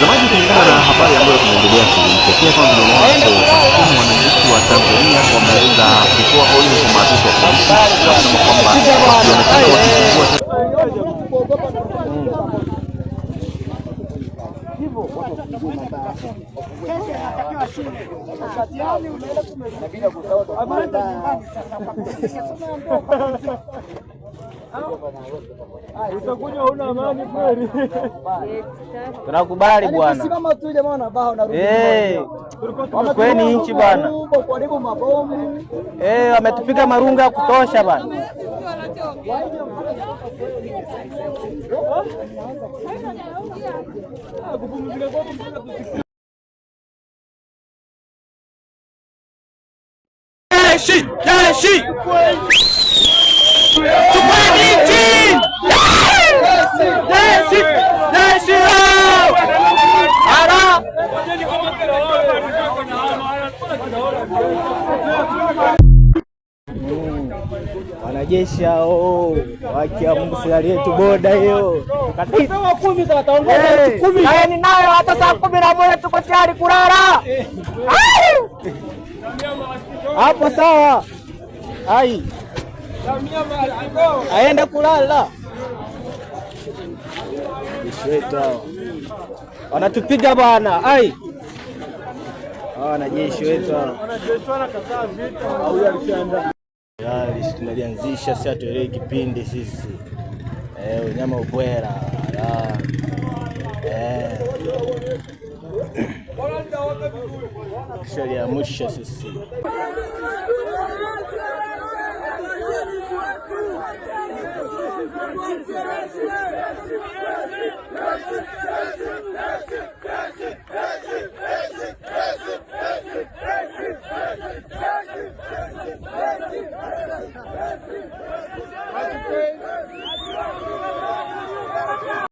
Mtazamaji, kulingana na habari ambayo tunaendelea kuipokea kama vile hapo, wananchi wa Tanzania wameweza kutoa onyo kwa maafisa wa polisi na kusema kwamba wakionekana wakifungua Utakuja una amani kweli. Tunakubali bwana. Simama tu jamaa na bao na Eh. Kweni nchi bwana. Kuharibu mabomu. Eh, wametupiga marunga ya kutosha bwana. Jeshi, jeshi. Chukueni nchi. Jeshi, jeshi. Ara. Wanajeshi hao wakia Mungu serikali yetu boda hiyo. Kaeni nayo hata saa 11 tuko tayari kulala. Hapo sawa. Ai. Aenda kulala. Jeshi wetu hao. Wanatupiga bwana. Ai. Hawa wanajeshi wetu hao. Wanajeshi wanakataa vita. Tayari tumelianzisha, si hatuelewi kipindi sisi. Unyama ubwera. Tushaliamsha sisi.